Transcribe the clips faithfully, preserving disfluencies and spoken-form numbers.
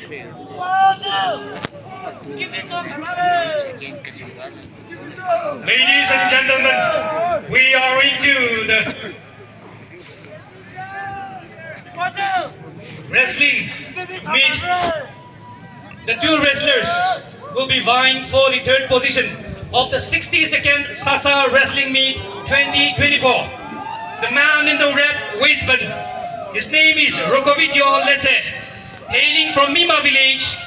Ladies and gentlemen, we are into the wrestling meet. The two wrestlers will be vying for the third position of the sixty-second Sasa Wrestling Meet twenty twenty-four. The man in the red waistband, his name is Rokovitio Lese, hailing from Mima village.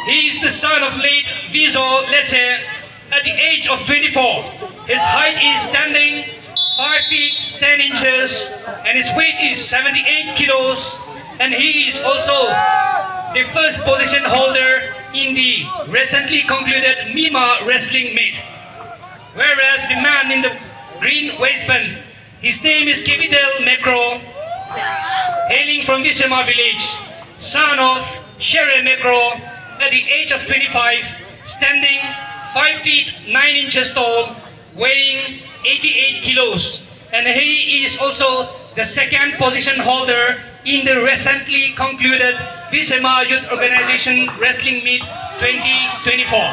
He is the son of late Vizo Lese. At the age of twenty-four, his height is standing five feet ten inches and his weight is seventy-eight kilos, and he is also the first position holder in the recently concluded Mima Wrestling Meet. Whereas the man in the green waistband, his name is Kevidel Mekro, hailing from Visema village, son of Shere Mekro, at the age of twenty-five, standing five feet nine inches tall, weighing eighty-eight kilos. And he is also the second position holder in the recently concluded Visema Youth Organization Wrestling Meet twenty twenty-four.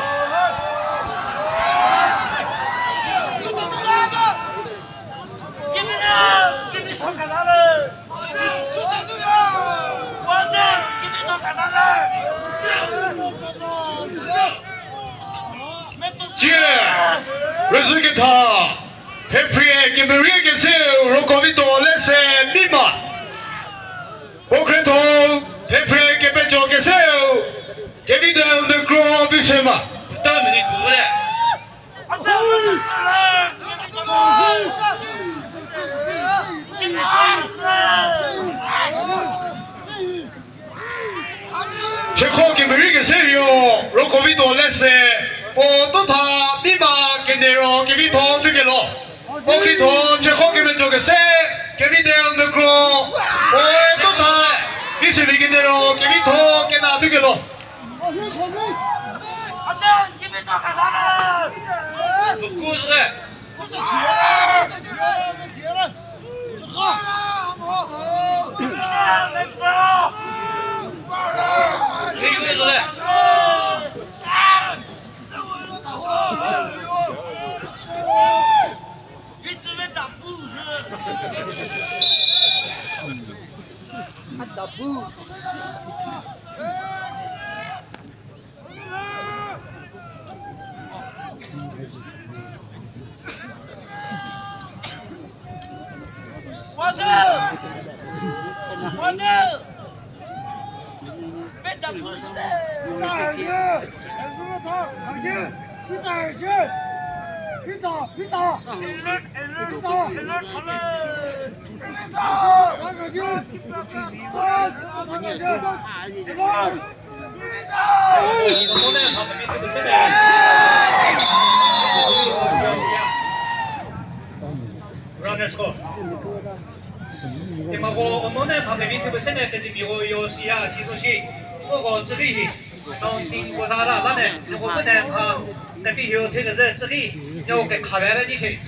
Tie, rüzhüketha, phephrie kemerie keseu Rokovito Lese Mima. Puo khrietho, phephrie kepeco keseu Kevidel Mekro Visema. Puta minute bu le. Chekho kemerie keseu ro Rokovito Lese, puo totha Mima kenero kevitho thukelho. Puo khrietho chekho kemeco kese, Kevidel Mekro, puo totha Visemi kenero kevitho kena thukelho. Runner score. Timako onone mha kevi thupesene kezimiko yo siya sizo shi. Koko tsüri hi. Announcing ko za la la ne. Noko pete mha kevi hio thukeze tsüri. Nyo kekhabe re ni shi.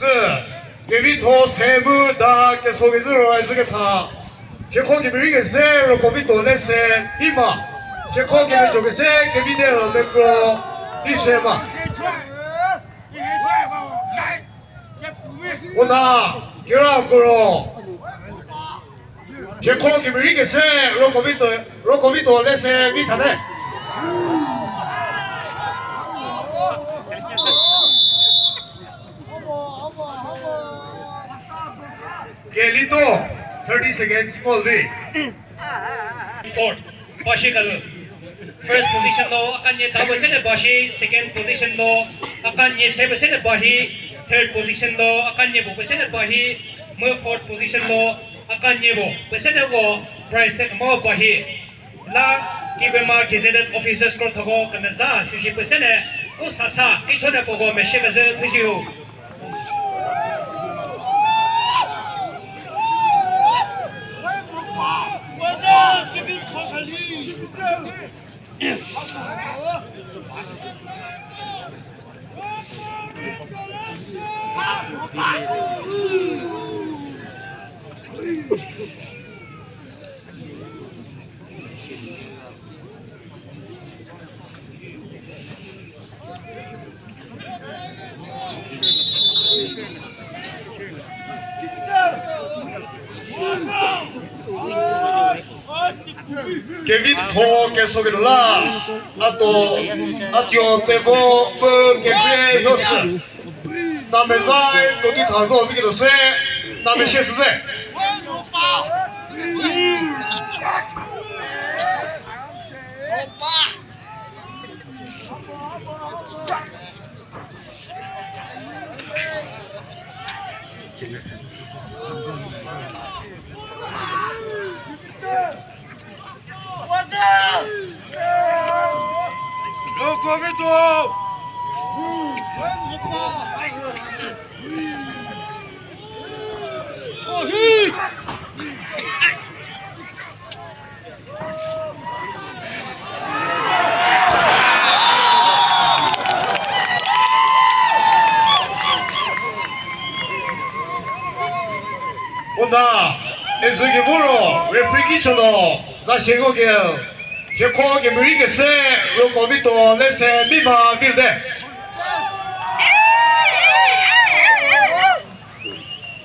Tsü, kevitho se mu da keso kezü ro ezhü ketha. Chekho kemerei keze ro kovitho lese, ima. Chekho kemejo keze, kevide mekro, ise ma. Ona, kira koro. Chekho kemerei kese, ro kovitho, ro kovitho lese, mi thane. Kelito, thirty seconds, call vi. Fourth, Bashi Kalu. First position lo, akanye ta pesene Bashi, second position lo, akanye se pesene Bahi, third position lo, akanye bu pesene Bahi, mu fourth position lo, akanye bu pesene vo, prize tag mo Bahi. La, kibema gazetted officers krotho ko kemeza, shushi pesene, u sasa, kichone poko meshe keze thushi hu. Kevitho keso ketuo la, a tuo, a tuo tevo pfü kekrie hioshü. Namezai tuo di tha zo vi ketuo se, namezhie sü ze. Ona, ezhü kevoro, referee ki chülo, za shie ko ke, shie ko kemeri kese, roko vituo lese, mima vite.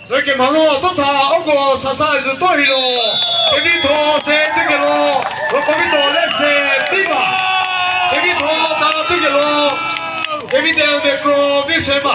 Sü kemhano tuo tha uko sasa zü tuo hilo. Kevitho se tuo kelo, roko vituo lese, mima. Kevitho ta tuo kelo, Kevitho mekro vi se ma.